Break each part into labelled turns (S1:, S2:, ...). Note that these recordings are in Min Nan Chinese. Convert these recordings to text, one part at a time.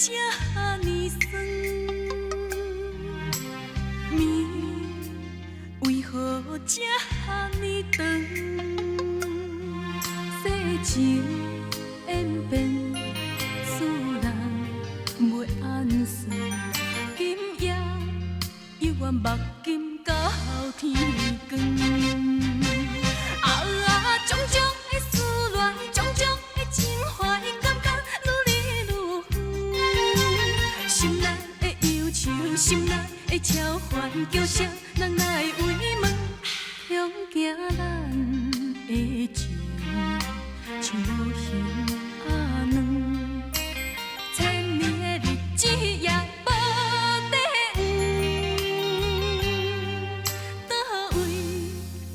S1: 這呢酸？暝為何這呢長？世情演變，使人袂按算。今夜猶原目金到天光。啊，種種的思戀，種種的情懷，感覺愈來愈遠。心內的憂愁，心內的愁煩，叫啥人來慰問？恐驚咱的情像無形仔軟，千年的日子也無底蘊，佗位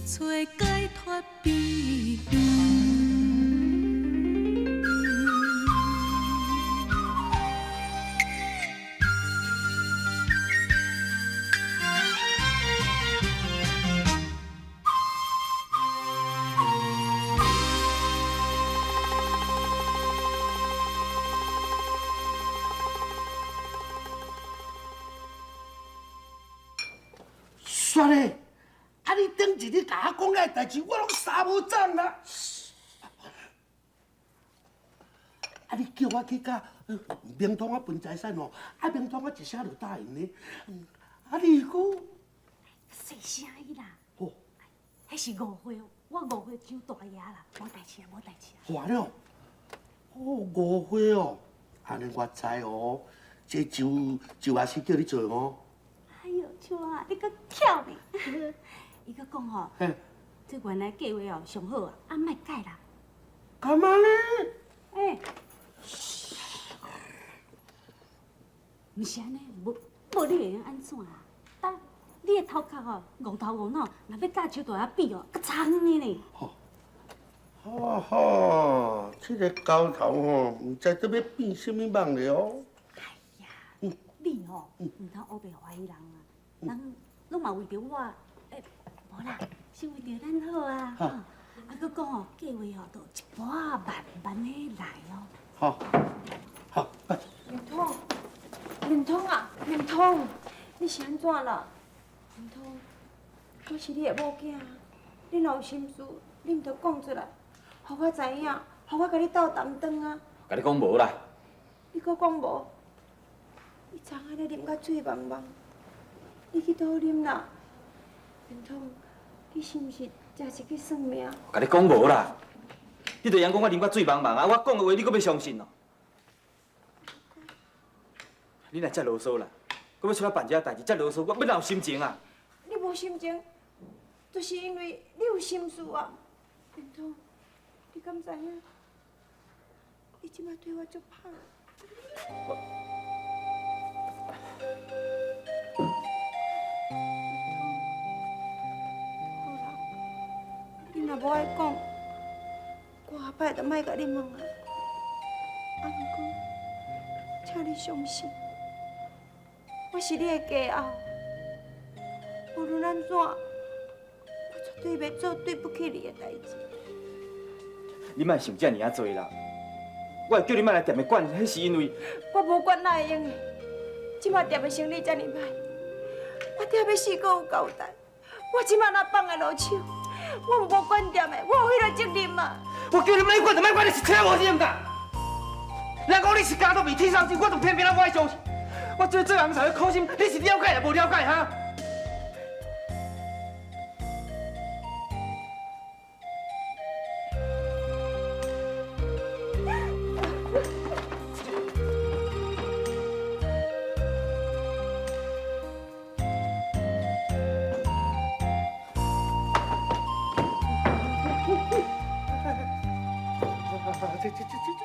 S1: 揣解脫悲歡？
S2: 煞咧，啊你頂一日共我講遐代誌，我攏捎無掌啦。啊你叫我去佮明通仔分財產哦，啊明通仔一聲就答應呢。啊你閣
S3: 細聲伊啦。
S2: 哦，
S3: 彼是誤會，我誤會周大爺啦，無代誌啊，無代誌啊。
S2: 話了，哦誤會哦，按呢我知哦，這周周阿師叫你做哦。
S3: 哎喲，秋啊，你閣巧呢！伊閣講吼，這原來計劃哦上好啊，啊莫改啦。
S2: 幹嘛呢？
S3: 欸，毋是按呢，無無你會用按怎啦？當你的頭殼吼，戇頭戇腦，若欲佮周大爺比哦，閣差遠的呢。
S2: 吼吼，這个猴頭吼，毋知倒欲變啥物夢咧哦。
S3: 哎呀，你吼，毋通烏白懷疑人啊！人攏嘛為著我，欸，無啦，是為著咱好啊！吼，啊，閣講吼，計劃吼，都一步仔慢慢的來哦。
S2: 好，好，
S4: 明通，明通啊，明通，你是按怎啦？明通，我是你的某囝，你若有心事，你毋著講出來，予我知影，予我共你鬥擔當啊！
S5: 共你講無啦。
S4: 你閣講無？你昨昏按呢啉甲醉茫茫，你去佗啉啦？明通，你是毋是食一去算命？
S5: 共你講無啦，你著會曉講我啉甲醉茫茫啊！我講的話你閣欲相信哦？你若遮囉嗦啦，閣欲出來辦這代誌，遮囉嗦，我欲哪有心情啊？
S4: 你無心情，就是因為你有心事啊。明通，你敢知影？你這擺對我足歹。
S5: 我。
S4: 好啦，你若無愛講，我後擺就莫共你問啊。啊，毋過，請你相信，我是你的家後，無論按怎，我絕對袂做對不起你的代誌。
S5: 你莫想遮爾仔濟啦！我會叫你莫來店的管，彼是因為
S4: 我無管哪會用的，這擺店的生意遮爾歹，我疼欲死閣有交代。我這擺若放會落手，我無管店的，我有彼個責任啊！
S5: 我叫你莫管就莫管，你是聽無是毋啦？人講你是家都袂天上錢，我就偏偏仔我愛相信。我做做人才的苦心，你是了解抑無了解哈？
S2: 這這這這這，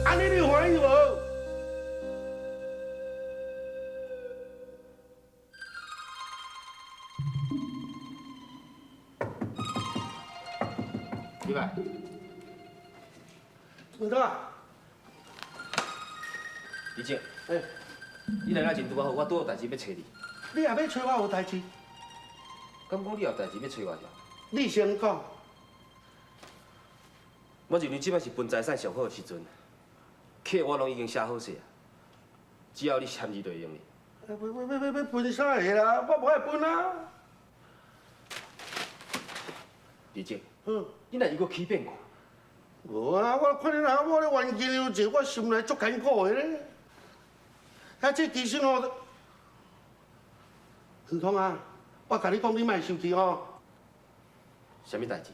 S2: 按呢你歡喜無？
S5: 李白，
S2: 文涛啊，
S5: 李靜，
S2: 欸，
S5: 你來遮真拄仔好，我拄有代誌欲揣你。
S2: 你也欲揣我有代誌？
S5: 敢講你有代誌欲揣我是？
S2: 你先講。
S6: 我认为這擺是分財產上好的時陣，契我攏已經寫好勢啊，只要你簽字就會用哩。
S2: 欲欲欲欲分啥个啦？我無愛分啊！
S6: 李靜，你若猶閣欺騙我？
S2: 無啊！我看你阿某咧冤家有一個，我心內足艱苦的咧。啊，這其實吼，恆通啊，我共你講，你莫生氣吼。
S6: 啥物代誌？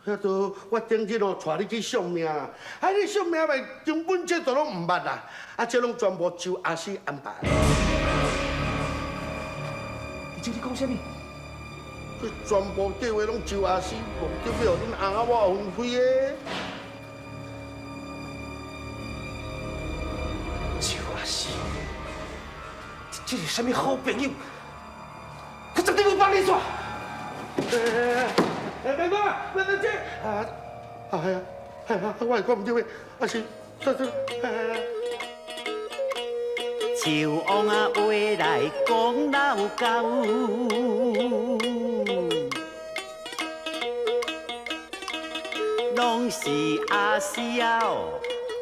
S2: 遐都我頂日哦，帶你去相命，啊，你相命嘛根本這都攏毋捌啦，啊，這攏全部周阿四安排。
S5: 李靜，你講啥物？
S2: 這全部計劃攏周阿四目的欲予恁翁仔某分開的。
S5: 周阿四，這是啥物好朋友？我絕對無幫你煞。
S2: 哎，別講啊，別別這啊，啊係啊，係啊，我會講毋對的，啊是，這這，
S7: 樹王啊話來講老厚，攏是阿四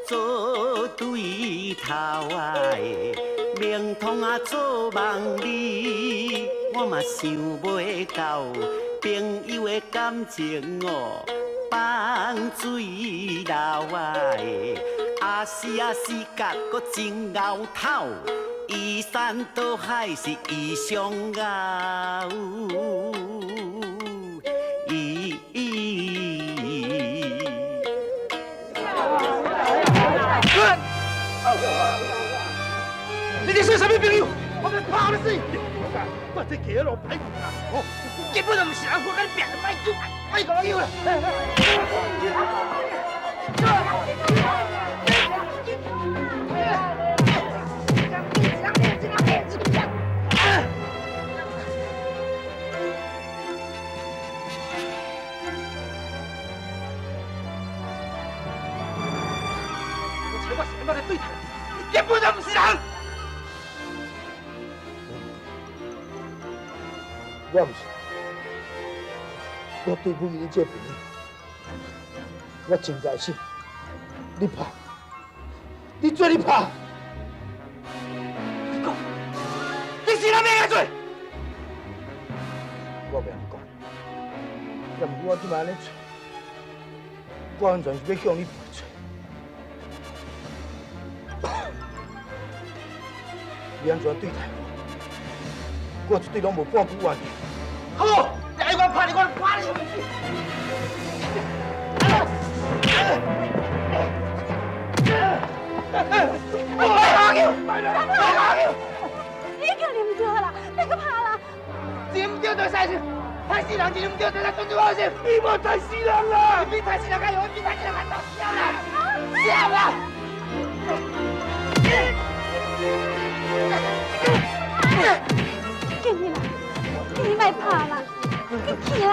S7: 做對頭啊的，明通啊做夢裡，我嘛想袂到。朋友的感情哦，放水流啊！阿四啊死角阁真𠢕透，移山倒海是伊上𠢕。
S5: 你這算啥物朋友？我欲拍你死！
S2: 我這街路歹啊！
S5: 根本就毋是人，我共你拼，莫救，莫共我救啦！我猜我是按怎來對待你，根本就毋是人！
S8: 我毋是，我對不起你這個朋友，我真該死。你拍，你做你拍。
S5: 你講，你是啥物人做？
S8: 我袂晓講，也毋過我這擺按呢做，我完全是欲向你賠罪。你按怎對待我，我絕對攏無半句怨言。
S5: 好，你愛我拍你，我就拍你。我叫，
S3: 你叫你毋對啦，別閣拍啦！
S5: 一毋對就使死，刣死人，一毋對就使尊重我先。
S8: 你無刣死人啦！
S5: 比刣死人較容易，比刣死人較毒，笑啦，笑啦！
S3: 建議啦，你莫拍啦，你去啦！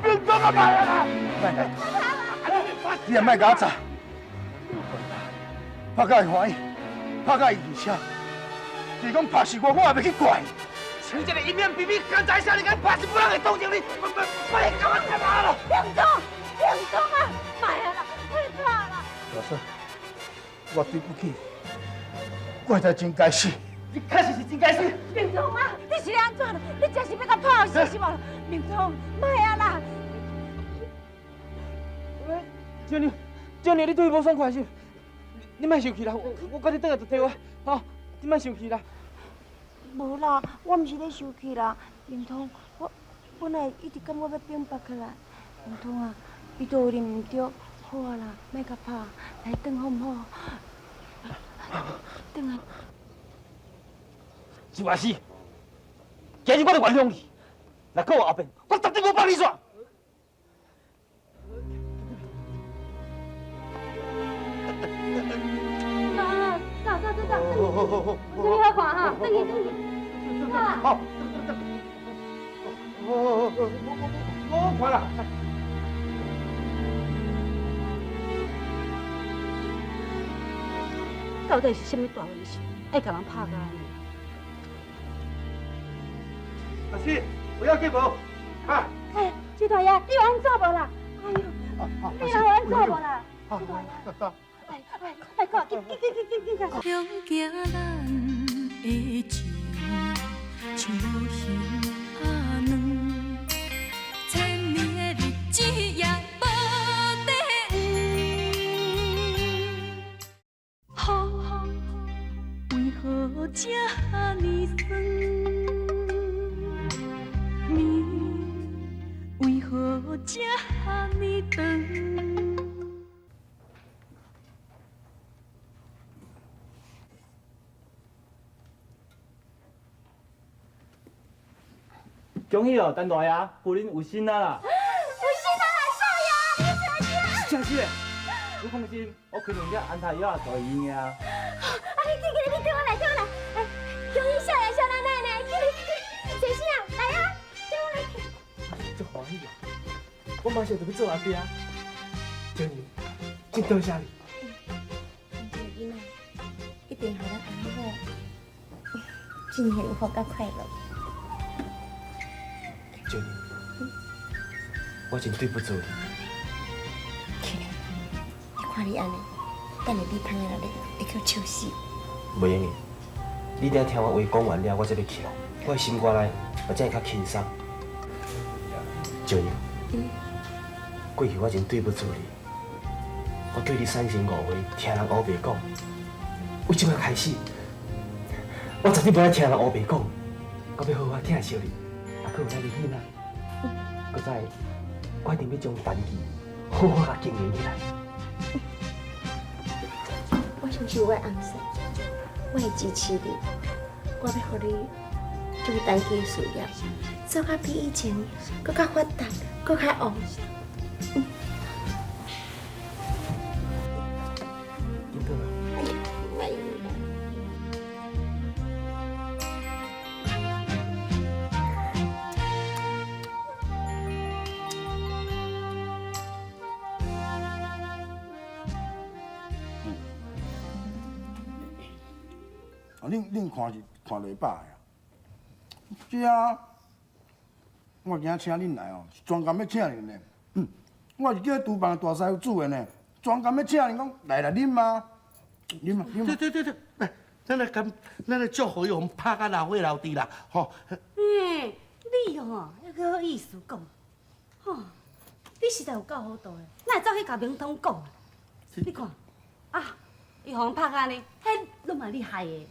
S8: 別講啊，莫啦！莫來，你也莫共我吵，拍甲伊歡喜，拍甲伊棄車。就是講拍死我，我也欲去怪。
S5: 像這个一面比比剛才少，你敢拍死不人會同情你？別別別，共我擦啦！
S3: 平東，平東啊，莫啊啦，莫拍啦！
S8: 大嫂，我對不起，我才真該死。
S5: 你確實是真該死。
S3: 明通啊，你是咧按怎？你真是欲共拍死是無？明通，莫啊啦！
S5: 少娘，少娘，你對伊無爽快是？你莫生氣啦，我趕緊轉來就提我，吼，你莫生氣啦。
S4: 無啦，我毋是咧生氣啦。明通，我本來一直感覺欲反駁起來。明通啊，伊都有認毋對，好啊啦，莫共拍，來轉好毋好？轉來。
S5: 周阿四，今日我就原諒你，若閣有後變，我絕對無放你煞。
S3: 媽，走走走走，我這裡好看哈，轉去轉去。
S8: 好，我看啦。
S3: 到底是啥物大问题，愛共人拍甲按呢？
S8: 阿四，有要緊無？啊！
S3: 欸。徐大爺，你有按怎無啦？哎呦，你有按怎無啦？徐大爺，哎哎哎，快，緊緊緊緊緊緊！
S1: 向行咱的情，像無形仔卵，千年的日子也無底黄。雨为何这呢酸？暝为何这呢长？
S5: 恭喜哦，陈大爷，夫人有新啊啦！
S3: 有新啊啦，少爺，你真
S5: 真是的，你放心，我开两只安胎药就会用的啊。
S3: 啊，你紧紧，你对我来，对我来，哎，恭喜少爺少奶奶呢，去去，坐先啊，來啊，對我來。
S5: 足歡喜的，我馬上就欲做阿爸，靜兒，真多謝你。
S4: 這個囡仔一定予咱翁某真幸福佮快樂。
S6: 靜兒，我真對不住你。
S4: 起來，你看你按呢，等下你芳仔落來會閣笑死。
S6: 袂用的，你等聽我話講完了，我才欲起來，我的心肝內嘛才會較輕鬆。靜兒，過去我真對不住你，我對你產生誤會，聽人烏白講。為這擺開始，我絕對無愛聽人烏白講，我欲好好疼惜你，啊，閣有咱的囡仔。閣再，我一定欲將陳記好好共經營起來。
S4: 我相信我的翁婿，我會支持你，我欲予你將陳記的事業做甲比以前閣較發達，閣較旺。
S6: 緊轉來。
S4: 哎呀，
S8: 啊，恁看是看袂饱的啊？是啊，我今仔請恁來哦，是專工欲請恁的。我是叫廚房大師傅煮的呢，專工欲請恁講來啦，啉啊，啉啊，啉啊。
S2: 對對對對，來，咱來干，咱來祝福伊，予阮拍甲老火老豬啦，吼。
S3: 嗯，你吼，猶閣好意思講，吼，你實在有夠糊塗的，哪會走去共明通講？你看，啊，伊予阮拍按呢，彼攏嘛你害的。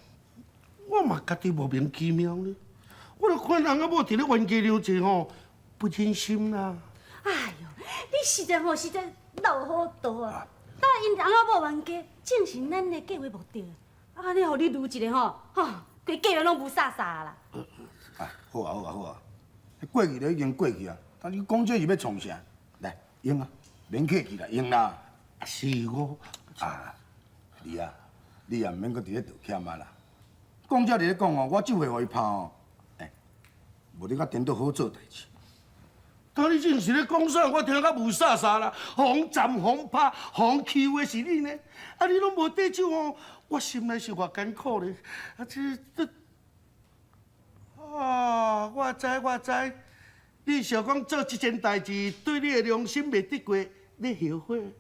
S2: 我嘛家己莫名其妙呢，我就看翁仔某佇咧冤家兩濟吼，不忍心啦。
S3: 哎喲，你實在吼，實在老糊塗啊！但𪜶翁仔某冤家，正是咱的計劃目的。啊，你予你女一个吼，吼，規家攏霧煞煞啦。
S8: 啊，好啊好啊好啊，過去就已經過去啊，但你講這是欲創啥？來，用啊，免客氣啦，用啦。
S2: 是我
S8: 啊，你啊，你也毋免閣佇咧道歉啊啦。講這佇咧講哦，我這回予伊拍哦，欸，無你較顛倒好做代誌。
S2: 當你這是咧講啥？我聽甲霧煞煞啦，予人站，予人拍，予人欺負的是你呢？啊，你攏無綴手哦，我心內是偌艱苦咧。啊，這啊，我知我知，你想講做這件代誌，對你的良心袂得過，你後悔，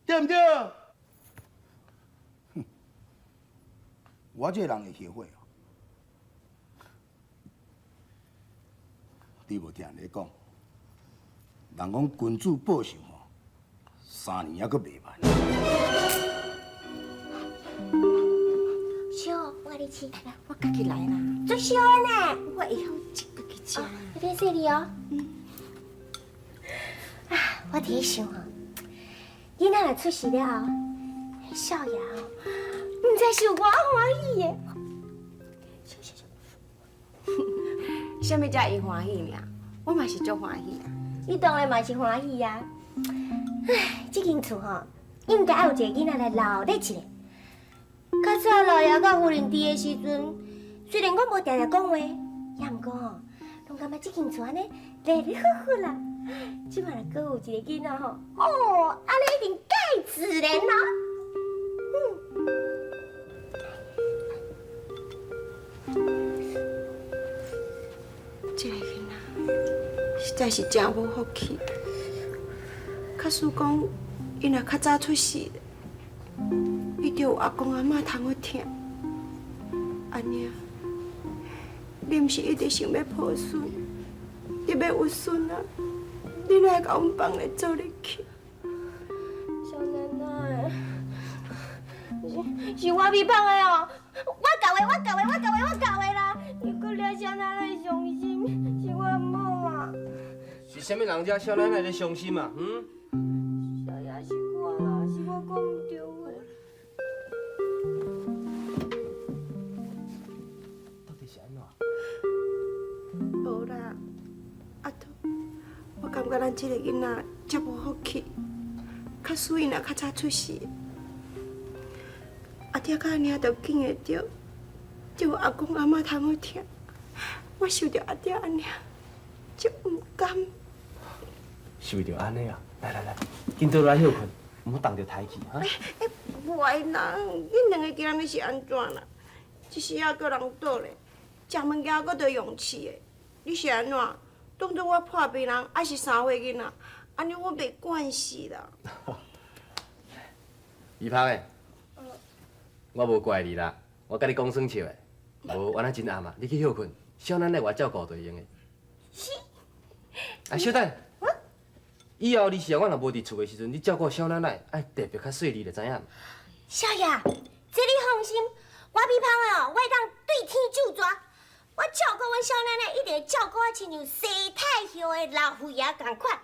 S2: 對毋對？
S8: 我這個人會後悔哦。你無聽人咧講，人講君子報仇吼，3年猶閣袂晚。
S9: 燒，我共你試。
S4: 我家己來啦。
S9: 足燒的呢。
S4: 我會曉自家己食。
S9: 你變細膩哦。啊，我佇咧想吼，囡仔若出世了後，少爺吼，毋知是有偌歡喜的。
S4: 啥物才伊歡喜爾？我嘛是足歡喜啊。
S9: 你當然嘛是歡喜啊。唉，這間厝吼，應該愛有一個囡仔來鬧熱一下。較早老爺佮夫人佇的時陣，雖然講無定定講話，也毋過吼，攏感覺這間厝按呢熱熱乎乎啦。這擺若閣有一個囡仔吼，哦，按呢一定蓋自然咯。
S4: 這個囡仔是在是真無福氣。假使講，伊若較早出世，伊就有阿公阿嬤通好疼。阿娘，你毋是一直想欲抱孫，你欲有孫啊？你哪會共阮放咧做咧去？
S9: 少奶奶，是我未放的哦，我教的，我教的，我教的，我教的啦！你閣掠少奶奶傷心，是我毋好啊！
S6: 是啥物人遮少奶奶咧傷心啊？嗯？
S9: 少爺是我啦，是我講毋對話。
S6: 到底是按怎？
S4: 無啦，阿桃，我感覺咱這个囡仔遮無福氣，假使伊若較早出世，阿爹佮阿娘就見會著，就有阿公阿嬤通好疼。我受著阿爹阿娘，足毋甘。
S6: 是為著按呢啊？來來來，緊倒來歇睏，毋好動著胎氣哈。
S4: 欸，袂啦，恁兩个今日是按怎啦？一時仔叫人倒咧，食物件閣著用試的，你是按怎？當作我破病人，抑是三歲囡仔？按呢我袂慣勢啦。
S6: 李芳的，我無怪你啦，我佮你講耍笑的，無原來真暗啊，你去歇睏，少奶奶我照顧就會用的。
S9: 是。
S6: 啊，小等，以後你是我若無佇厝的時陣，你照顧少奶奶愛特別較細膩，就知影？
S9: 少爺，這你放心，我比芳的哦，我會當對天咒蛇。我照顧阮少奶奶，一定會照顧啊，親像西太后的老佛爺仝款。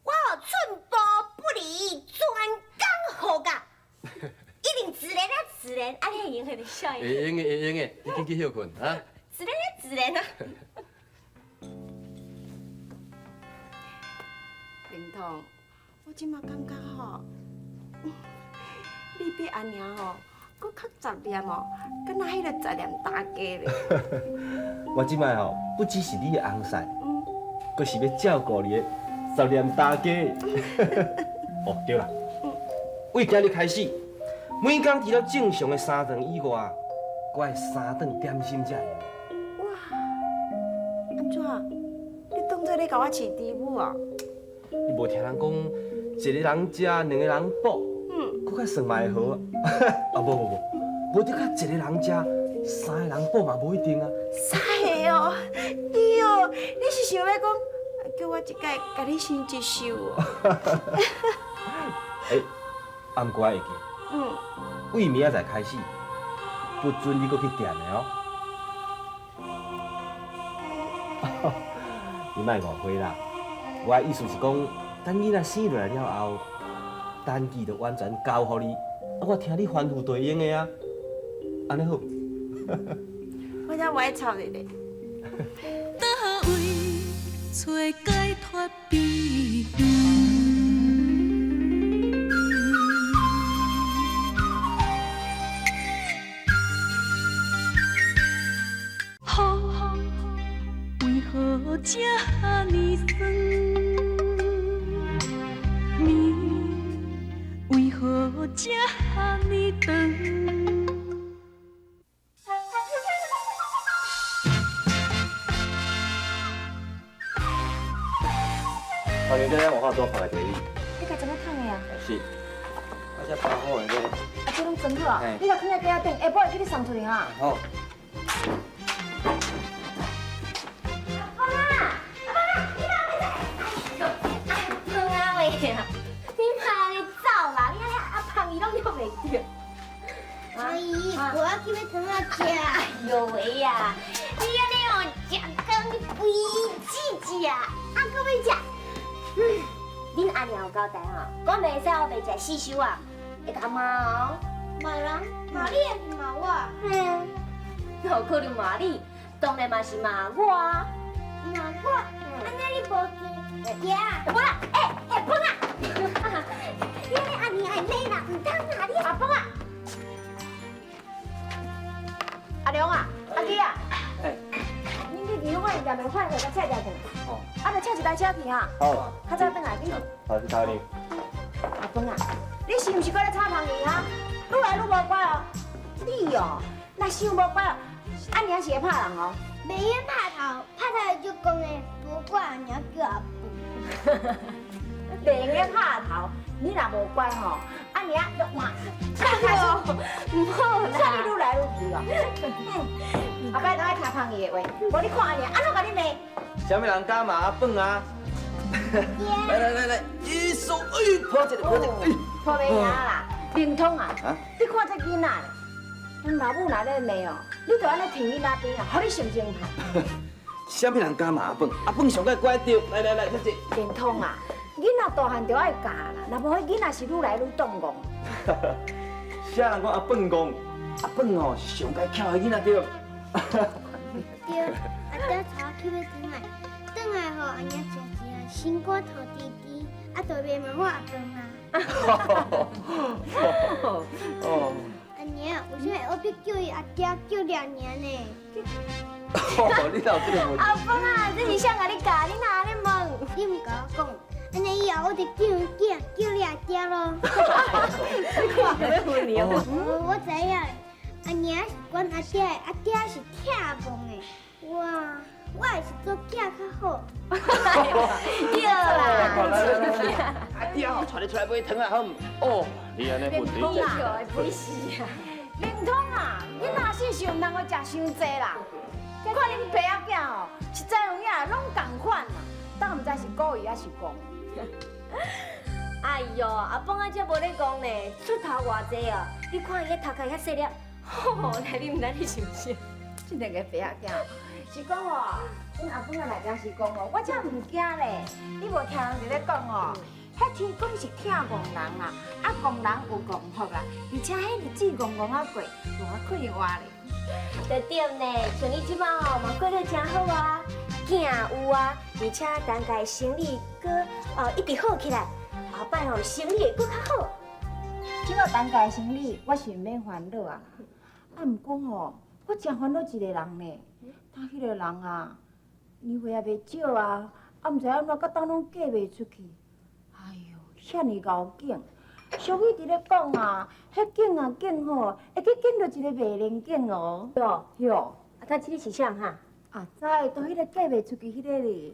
S9: 我哦寸步不離，專工護教，一定自然啊自然，按呢會用的少爺。
S6: 會用的，會用的，你緊去歇睏啊。
S9: 自然啊自然啊。
S4: 明彤，我這馬感覺吼，你比阿娘吼，閣較雜念哦，敢若彼个雜念大家咧。
S6: 我這擺吼，不只是你的翁婿，閣是欲照顧你的雜念大家。哦，對啦，為今日開始，每工除了正常的三頓以外，閣愛三頓點心才會用。
S4: 哇，按怎？你當做咧共我飼豬母哦？
S6: 你無聽人講，一個人食，兩個人補，閣較算嘛會好啊。啊，無無無，無得較一個人食，三個人補嘛無一定啊。
S4: 三個哦，對哦，你是想欲講，叫我一擺共你生一壽哦？
S6: 欸，啊，毋過我會記，為明仔載開始，不准你閣去店的哦。你莫誤會啦，我的意思是講，等囡仔生落來了後，登記就完全交予你，啊，我聽你吩咐就會用的啊，按呢好？
S4: 我才無愛吵你咧。
S1: 佗位揣解脫悲歡？雨為何這呢酸？暝為何這呢長？
S6: 头前这我靠多放个你。
S3: 你家怎么烫的啊？
S6: 是，啊这包好的咧。
S3: 啊，这攏装好啊！你共囥佇架仔顶，下晡会去你送出去哈。
S6: 好。
S9: 阿妈，阿妈，你哪会在？哎呦，阿芳啊喂，你嘛按呢走啦？你按呢阿芳伊攏约袂著。
S10: 阿姨，我要去买糖仔食。
S9: 哎呦喂呀，你按呢哦，食工你肥子食，啊，阁欲食。恁阿娘有交代吼，講袂使烏白食死壽啊，會共罵哦。
S10: 罵人？罵你還是罵我？
S9: 嗯，哪有可能罵你？當然嘛是罵我。
S10: 罵我？按呢你無見？爺。
S9: 無啦，欸欸，芳啊！你按呢阿娘會罵啦，毋通啦你。阿芳啊！
S3: 阿良啊，阿基啊。
S5: 欸。
S3: 恁去義勇院内面發貨，共車載轉來。
S5: 哦。
S3: 啊，就車一台車去哈。
S6: 好。
S3: 較早轉來，緊。
S6: 好，去頭里。
S3: 阿芳啊，你是毋是閣咧炒芳伊哈？愈來愈無乖哦。你哦，若傷無乖哦，阿娘是會拍人哦。
S10: 袂用拍頭，拍頭就講的，無怪阿娘叫阿笨。
S3: 袂用咧拍頭，你若無乖吼，阿娘就換。唔好啦，你愈來愈去哦。後擺都愛聽芳伊的話，無你看阿娘按怎共你罵？
S5: 啥物人敢罵阿笨啊？來來來來，一手哎，抱一個，抱一個，哎，
S3: 抱袂贏啦，靈通啊！你看這囡仔，阮老母若咧罵哦，你就按呢停囡仔邊啊，予你心情歹。
S5: 啥物人敢罵阿笨？阿笨上蓋乖著，來來來，這這。
S3: 靈通啊，囡仔大漢就愛教啦，若無彼囡仔是愈來愈擋戇。
S5: 啥人講阿笨戇？阿笨哦是上蓋巧的囡仔對。
S10: 對，阿爹帶我去買轉來，轉來予阿娘食一個心肝頭甜甜，啊，就袂問我阿笨啊。
S5: 哦。
S10: 阿娘，為啥物我欲叫伊阿爹叫兩年呢？
S5: 哦，你哪有這個問題？
S9: 阿笨啊，這是誰共你教？你哪按呢問？
S10: 你毋共我講，按呢以後我就叫伊囝叫你阿爹囉。
S4: 你看，欲問你哦。
S10: 我知影，阿娘是管阿爹的，阿爹是疼戇的。哇，我也是做囝較好。
S9: 對啦。
S5: 阿爹哦，帶你出來買糖啊，好毋？哦，你按呢問題
S3: 靈通啊，會死啊！靈通啊，囡仔細時毋通予食傷濟啦。看恁爸仔囝吼，實在有影攏仝款啦，當毋知是故意抑是戇。
S9: 哎喲，阿笨啊，這無咧講呢，出頭偌濟哦，你看伊頭殼遐細粒，吼，來你毋知你是毋是？
S3: 這兩个爸仔囝是講哦，阮阿笨仔內邊是講哦，我才毋驚咧。你無聽人佇咧講哦，彼天公是疼戇人啦，啊戇人有戇福啦，而且彼日子戇戇仔過，無啊快活咧。
S9: 就對呢，像你這擺吼嘛過得誠好啊，囝有啊，而且陳家生意閣哦一直好起來，後擺吼生意會閣較好。
S3: 這擺陳家生意我是毋免煩惱啊，啊毋過吼，我誠煩惱一個人呢，他彼個人啊，年歲也袂少啊，啊毋知按怎到當攏嫁袂出去，哎喲，遐爾𠢕景，俗語佇咧講啊，彼景啊景吼，會去見著一個袂靈景哦。喲喲，
S9: 啊，他這個是啥哈？
S3: 啊，知，就彼個嫁袂出去彼個咧。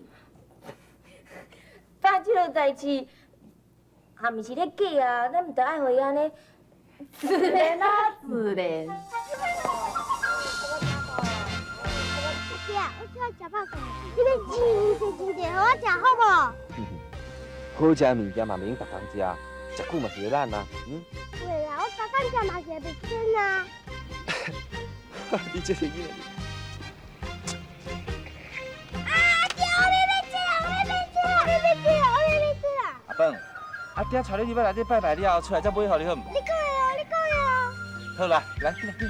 S9: 但這個代誌，也毋是咧假啊，咱毋著愛予伊按呢。
S3: 自然啊，自然。
S10: 阿爹，我出來食肉粽，你欲真濟真濟，予我食好無？
S5: 好食的物件嘛袂用逐工食，食久嘛是會爛啊，嗯。
S10: 袂啦，我逐工食嘛是會袂酸啊。
S5: 你這個囡仔。
S10: 阿爹，我欲買這個，我欲買這個，我欲買這個，我欲買這個。
S5: 阿笨，阿爹帶你入來內底拜拜了後，出來再買予你好毋？
S10: 你講的哦，你講的哦。
S5: 好啦，來，進來進來。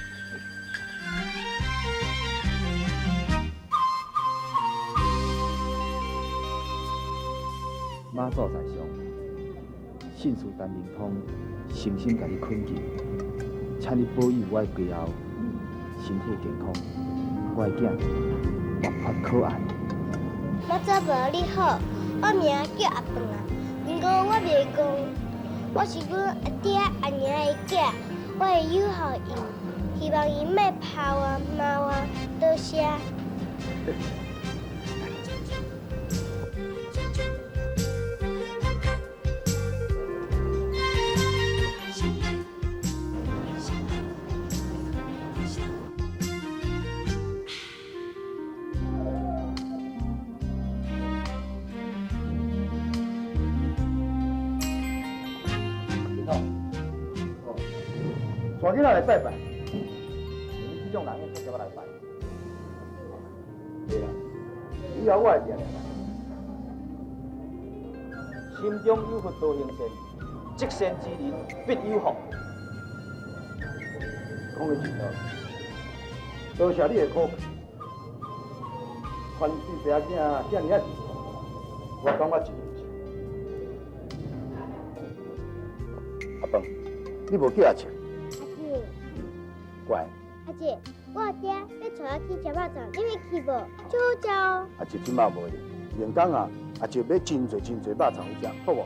S5: 媽祖在上，信士陳明通誠心共你懇求，請你保佑我的家後身體健康，我的囝活潑可愛。
S10: 媽祖婆你好，我名叫阿笨啊，毋過我袂戇，我是阮阿爹阿娘的囝，我會友好𪜶，希望𪜶莫拋我罵我，多謝。
S8: 帶囡仔來拜拜，你這種人應該叫我來拜。對啦，以後我會定定來。
S5: 心中有佛多行善，積善之人必有福。
S8: 講得真好，多謝你的鼓勵。番對爸仔囝這爾仔我感覺真榮幸。阿笨，你無叫阿笑？乖。
S10: 阿姐，我阿爹欲帶我去食肉粽，你欲去無？足好食哦。
S8: 阿姐這擺無閒，明天啊，阿姐買真濟真濟肉粽去食，好無？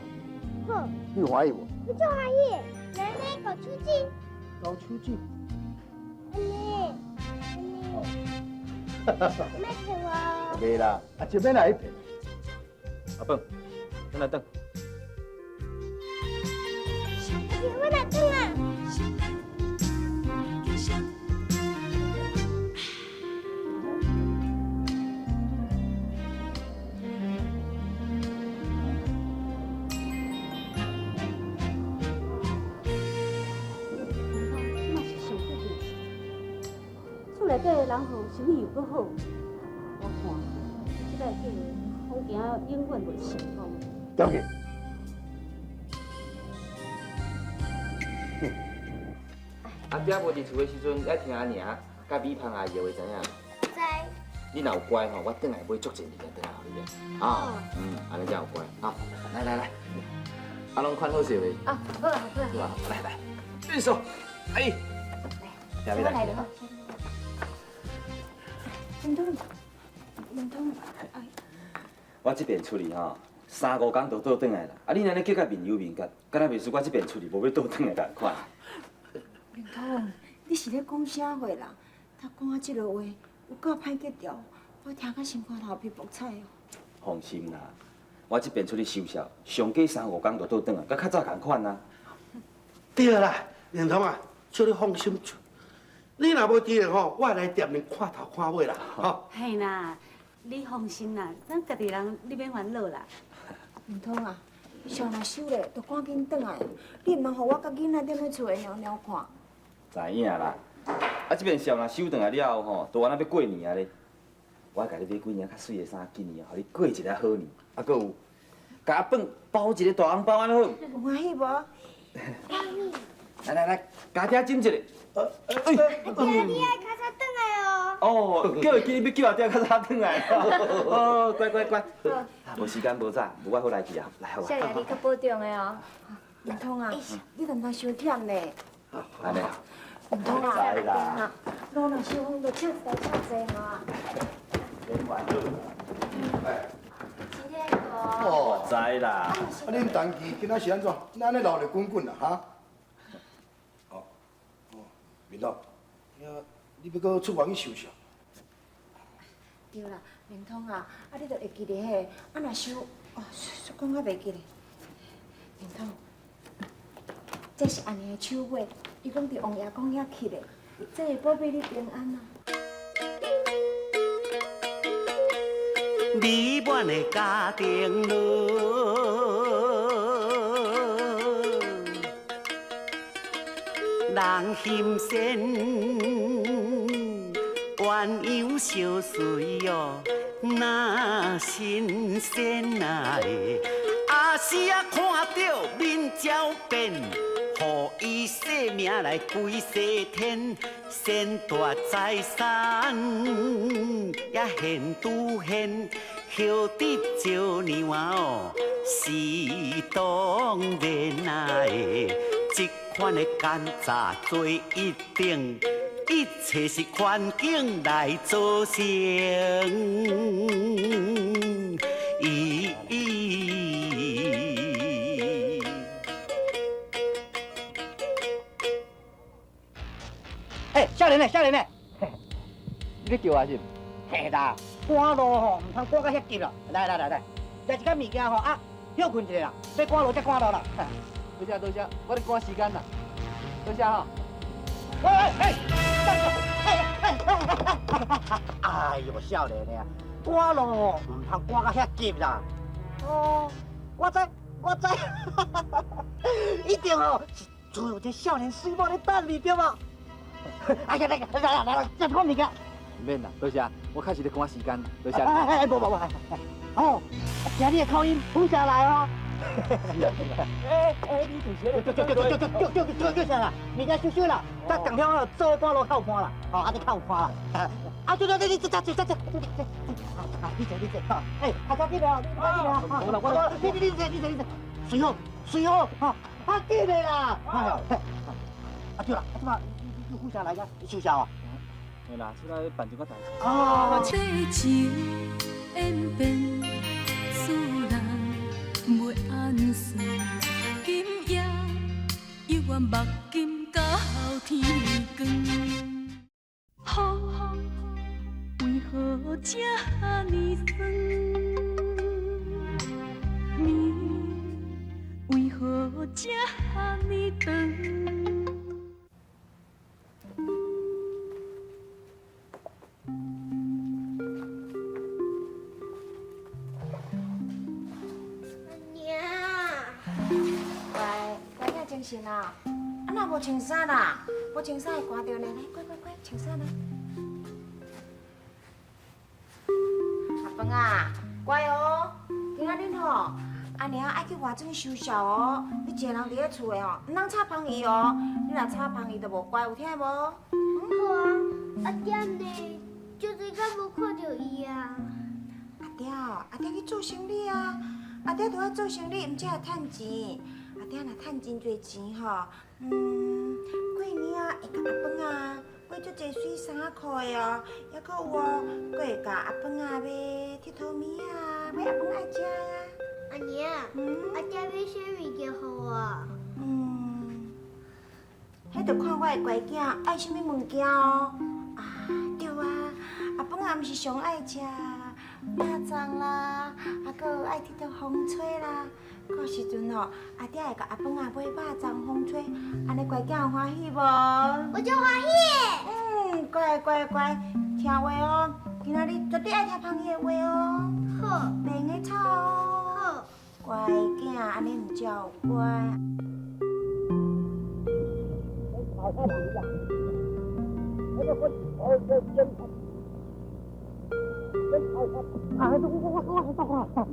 S10: 好。
S8: 你有歡喜無？
S10: 我足歡喜。奶奶勾手指。
S8: 勾手指。
S10: 按呢，按呢。莫骗我。
S8: 袂啦，啊，这免来骗。
S5: 阿笨，咱来转。
S10: 我来转啊！
S3: 这嘛是上过分的时阵。厝内底的人吼，生意又阁好，我看这摆计划恐惊永远袂成功。
S8: 了解。
S5: 阿爹无伫厝的时阵，爱听阿娘佮美芳阿姨的话，知影？
S10: 知。
S5: 你若有乖吼，我转来买足济物件转来予你的。啊，按呢才有乖。好，来来来，啊，拢款好势未？
S3: 啊，好啊好啊。
S5: 好啊，来来，举手，哎，
S3: 来来了。
S4: 明通，明通，哎，
S5: 我这边出去吼，三五工就倒转来啦。啊，你按呢叫甲面忧面结，敢若袂输我这边出去无欲倒转来仝款。
S4: 明通，你是咧讲啥话啦？他讲啊这个话有够歹格调，我听甲心肝头皮爆彩哦。
S5: 放心啦，我这边出去收痟，上加三五工就倒转来，佮较早仝款啊。
S2: 对啦，明通啊，请你放心，你若无伫的吼，我来店里看头看尾啦，吼。
S3: 嘿啦，你放心啦，咱家己人你免烦恼啦。
S4: 明通啊，痟若收咧，就赶紧转来，你毋通予我佮囡仔踮咧厝里裊裊看。
S5: 知影啦，啊这边痟若收转来了后吼，就按呢欲过年啊咧。我共你买几领较媠的衫，今年予你过一个好年。啊，阁有，共阿笨包一个大红包，按呢好？
S4: 有欢喜无？
S5: 来来来，共爹斟一下。
S10: 阿爹，你爱较早转来哦。
S5: 哦，叫会记你欲叫阿爹较早转来。哦，乖乖乖。无时间无早，无我好来去啊。来好啊。
S9: 少爷，你较保重的哦。
S4: 明通啊，你毋通伤忝咧。
S5: 按呢啊。
S4: 明通啊，路若伤风，就请一台车坐吼。
S5: 哦，知啦。
S8: 啊，恁同期今仔是按怎？哪按呢闹热滚滚啊？哈？哦，哦，明通，你欲阁出外去收痟？
S4: 对啦，明通啊，啊你著会记得彼，啊若伤，哦，讲较袂记咧。明通，这是阿娘的手尾，伊讲伫王爷公遐乞的，这会保庇你平安啊。
S7: 美满的家庭乐，人心善，鸳鸯相随哦，若新鲜啊！阿时啊看著面焦变，予伊性命来归西天，先夺财产也现拄现，休得招娘哦，是当然啊！这款的奸诈罪一定，一切是环境来造成。
S11: 嘿，少年的，少年的，
S5: 你咧叫我是？
S11: 嘿啦，赶路吼，毋通赶甲遐急啦。来来来来，来一间物件吼啊，歇睏一下啦，欲赶路才赶路啦。
S5: 多谢多谢，我咧赶时间啦。多谢吼。
S11: 喂喂哎，哎呦，少年的啊，赶路吼，毋通赶甲遐急啦。哦，我知我知，一定吼是总有一个少年媠某咧等你，对无？哎呀，来来来来，这款物件。
S5: 免啦，多谢，我确实咧赶时间，多谢。
S11: 哎哎，无无无，哦，听你的口音，府城来哦。
S5: 是啊是啊。
S11: 哎哎，你就是叫叫叫叫叫叫叫叫啥啦？物件收收啦，甲共乡做赶路较有伴啦，哦，按呢较有伴啦。啊，对对对，你这这这这这这，啊，你坐你坐，哈，哎，较紧来哦，较紧来哦，好啦，我你你你坐你坐你坐，随好随好，哈，较紧的啦，哎呦，啊对啦，啊这嘛。你府城来遮收痟哦？
S5: 嘿啦，出来办一寡代志。
S11: 哦。
S1: 世情演变，使人袂安算。今夜犹原目金到天光。雨，为何何這呢酸？暝为何這呢長？
S4: 娘，乖，乖囝精神啊！啊，若无穿衫啦，无穿衫会寒著呢。来，乖乖乖，穿衫来。阿饭啊，乖哦，今仔日吼，阿娘爱去外庄收痟哦。你一个人伫咧厝的吼，毋通吵芳姨哦。你若吵芳姨就无乖，有听无？
S10: 好啊，阿爹呢？足济工无看著伊啊。
S4: 阿爹哦，阿爹去做生理啊。阿爹著爱做生理，毋才会趁钱。阿爹若趁真济钱吼，过年啊会共阿饭啊买足济媠衫裤的哦，犹阁有哦，阁会共阿饭啊买铁佗物啊，买阿饭爱食啊。
S10: 阿娘，阿爹买啥物件予我？
S4: 彼著看我的乖囝爱啥物物件哦。啊，对啊，阿饭啊，毋是上爱食肉粽啦，啊，阁有爱佚佗风吹啦。到时阵吼，阿爹会共阿饭啊买肉粽、风吹，按呢乖囝有欢喜无？
S10: 我足欢喜的。
S4: 乖乖乖，听话哦，今仔日绝对爱听芳姨的话哦。
S10: 好。
S4: 袂用得吵哦。
S10: 好。
S4: 乖囝，按呢毋才有乖。
S11: 啊！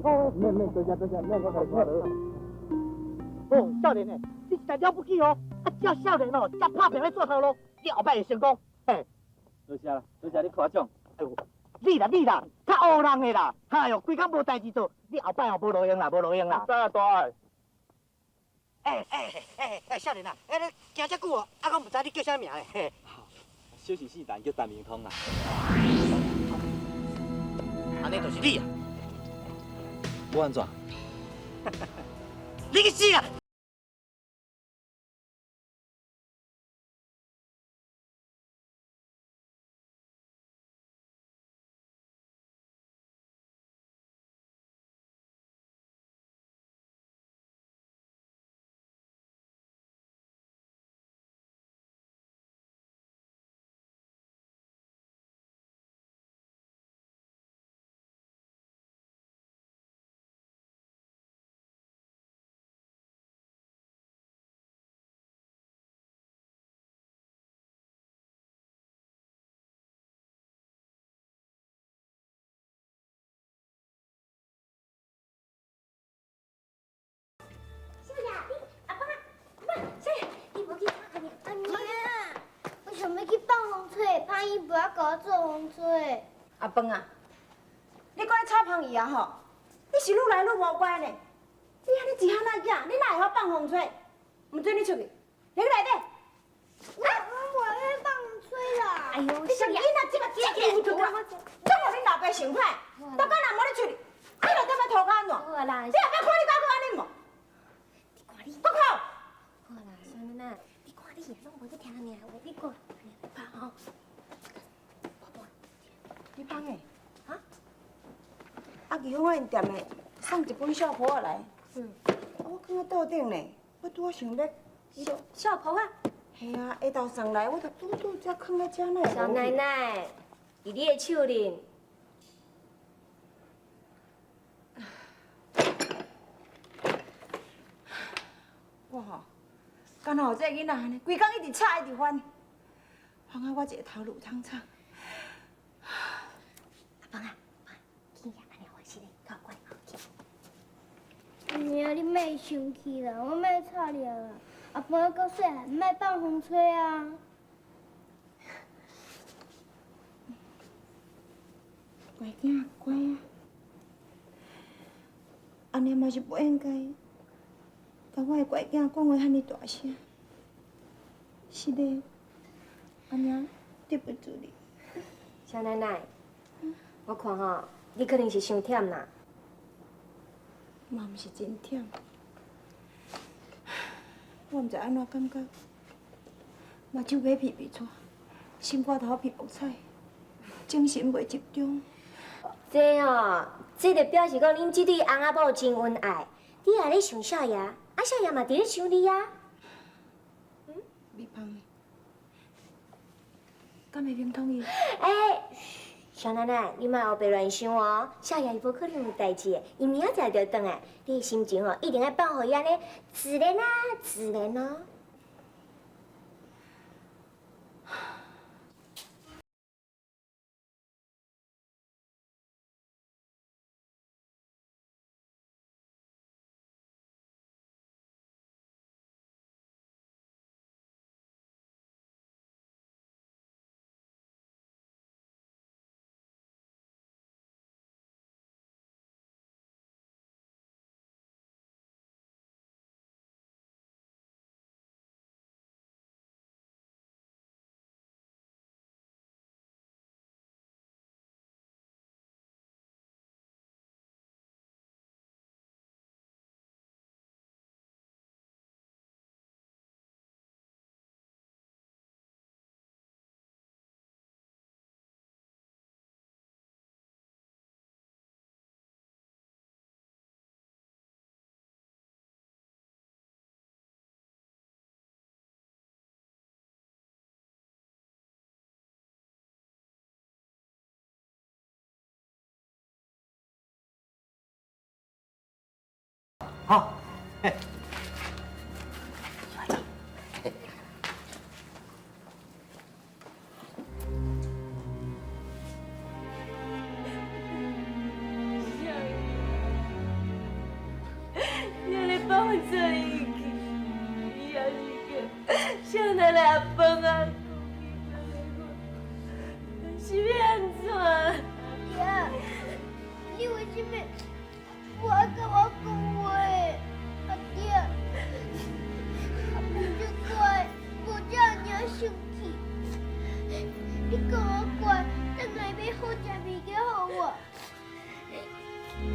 S11: 我，
S5: 免免，多谢多谢，免我共你看落。
S11: 哦，少年的，你实在了不起哦！啊，这少年哦，才拍拚咧做头路，你后摆会成功。嘿，
S5: 多谢啦，多谢你夸奖。
S11: 哎呦，你啦你啦，较乌人的啦，哎哟，规工无代志做，你后摆哦无路用啦，无路用啦。
S5: 知啊，大爱。
S11: 哎哎哎哎，少年啊，哎你行遮久哦，啊，我毋知你叫啥名咧。嘿。
S5: 小是姓陈，叫陈明通啦。
S11: 按呢就是你啊！
S5: 我按怎？
S11: 你去死啊！
S9: 小雅，你阿爸，妈，小雅，你无去阿娘。
S10: 阿娘，我想欲去放风吹，芳姨无爱共我做风吹。
S4: 阿饭啊，你阁咧吵芳姨啊吼？你是愈来愈无乖呢。你按呢一汉仔囝，你哪会晓放风吹？毋准你出去，入去内底。
S10: 我无爱放风吹啦。
S9: 哎呦，
S4: 你这囡仔这个这个糊涂啦，总予恁老爸想歹。逐工若无你出去，你就踮咧涂骹按怎？
S9: 好啦，
S4: 你后摆看你敢阁按呢无？
S9: 你
S4: 国考。
S9: 好啦，算啦，你看你拢无去听阿娘话，你看，拍吼。
S4: 你放的？哈？啊，其实我𪜶店的送一本小簿仔来。啊，我囥佇桌顶呢，我拄仔想欲。
S9: 小簿仔？
S4: 嘿啊，下昼送来，我就拄拄才囥佇遮呢。
S9: 小奶奶，伫你的手里。
S4: 我吼，敢若予这个囡仔按呢，规工一直吵，一直烦，烦啊我一个头路通吵。
S9: 阿芳啊，去呀，按呢我是咧，较乖，去。
S10: 阿娘，你莫生气啦，我莫吵你啦。阿饭阁细汉，莫放风吹啊。
S4: 乖囝，乖啊！按呢嘛是不应该，共我的乖囝讲话遐尔大声。是的，阿娘对不住你。
S9: 小奶奶，我看吼，你可能是伤忝啦。
S4: 嘛毋是真忝，我毋知按怎感觉，目睭欲皮皮掣，心肝头皮爆彩，精神袂集中，
S9: 這哦，這就表示講恁這對翁仔某真恩愛。你也咧想少爺，啊少爺嘛佇咧想你啊。
S4: 美芳，敢會明通伊？
S9: 欸，少奶奶，你莫烏白亂想哦。少爺伊無可能有代誌的，伊明仔載就轉來。你的心情哦，一定愛放予伊按呢自然啊，自然哦。
S11: 好，
S7: 嘿。
S1: 你来帮我做伊去，伊也是个少奶奶阿饭啊，是欲按怎？
S10: 爹，你为啥物无爱佮我讲话？阿爹，阿母这乖，无遮尔生气。你讲我乖，转来买好食物件予我，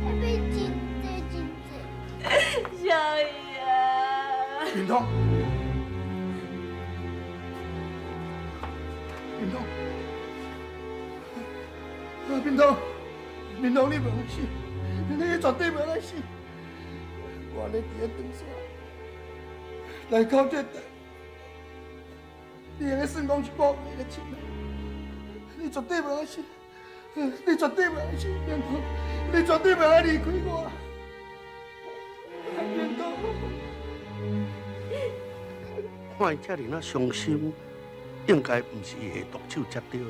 S10: 还买真济真济。
S1: 小姨啊，
S8: 明通，明通，啊，明通，明通，你袂死，你绝对袂来死。我咧伫咧长沙，来到这代，你会用算讲是宝贝的亲人，你绝对袂来死，你绝对袂来死，明通，你绝对袂来离开我。明通，
S2: 看伊遮尔仔伤心，应该毋是伊下毒手才对。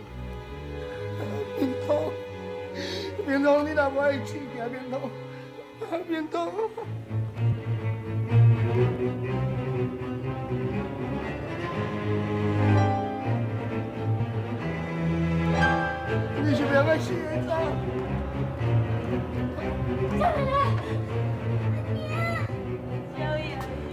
S8: 明通，明通，你若无爱试行，明通，明通。你是袂爱死的走。
S1: 少奶奶，小姨阿姨。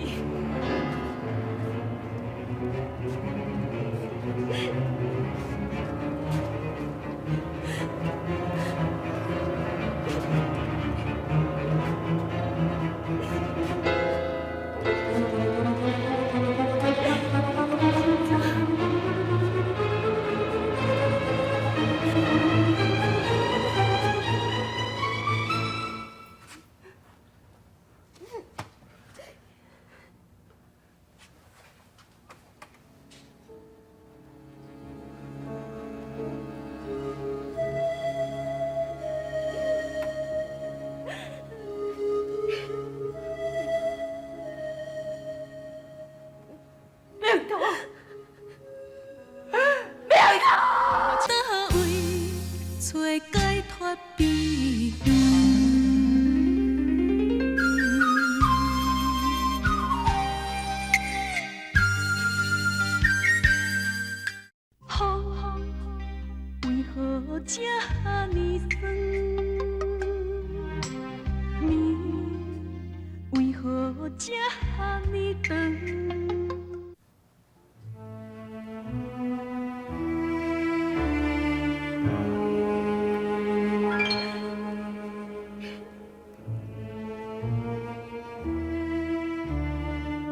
S1: 明通，明通，佗位揣解脫悲怨？风为何這呢酸？暝為何這呢長？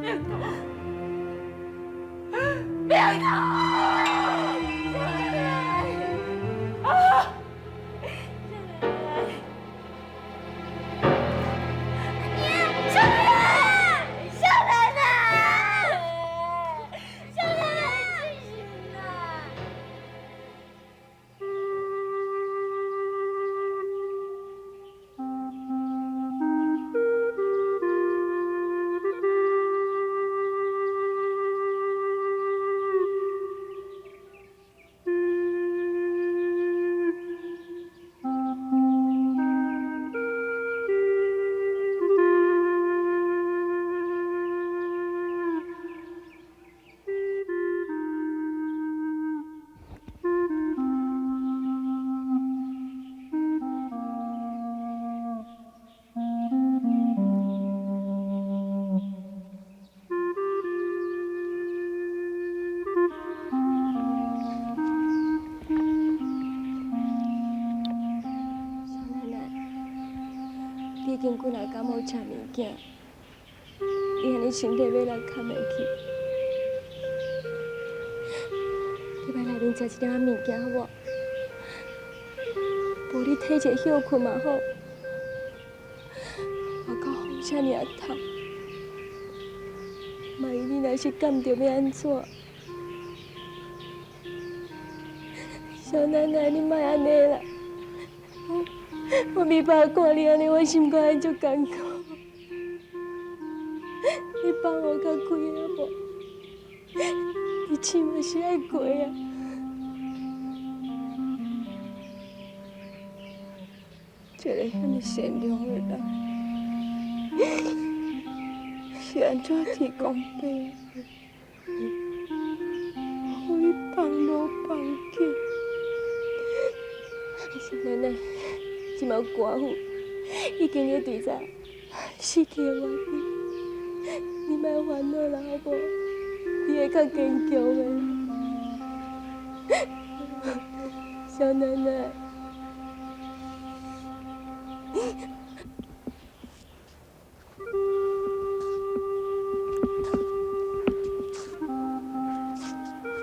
S1: 明通，明通，啊！
S12: 你已經幾若工無食物件，你按呢身體欲來堪會去。你欲來面食一點仔物件好無？無你體一下歇睏嘛好。外口風遮爾啊透，萬一你若是感著欲按怎？小奶奶，你莫按呢啦！我沒辦法看你按呢，我心肝足艱苦。你放我較開好無？日子嘛是愛過啊。一個遐爾善良的人，是按怎天公伯，予伊放无放弃？小奶奶，這擺寡婦已經咧對早死去的外甥，你莫煩惱啦，好無？你會較堅強的，小奶奶。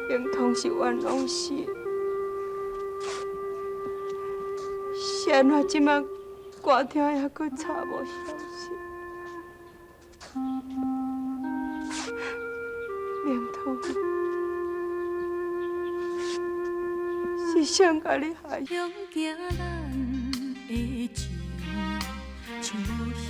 S4: 明通是冤枉死。是按怎這擺歌廳猶閣查無消息？明通是誰共你害？
S1: 向行咱的情，像无形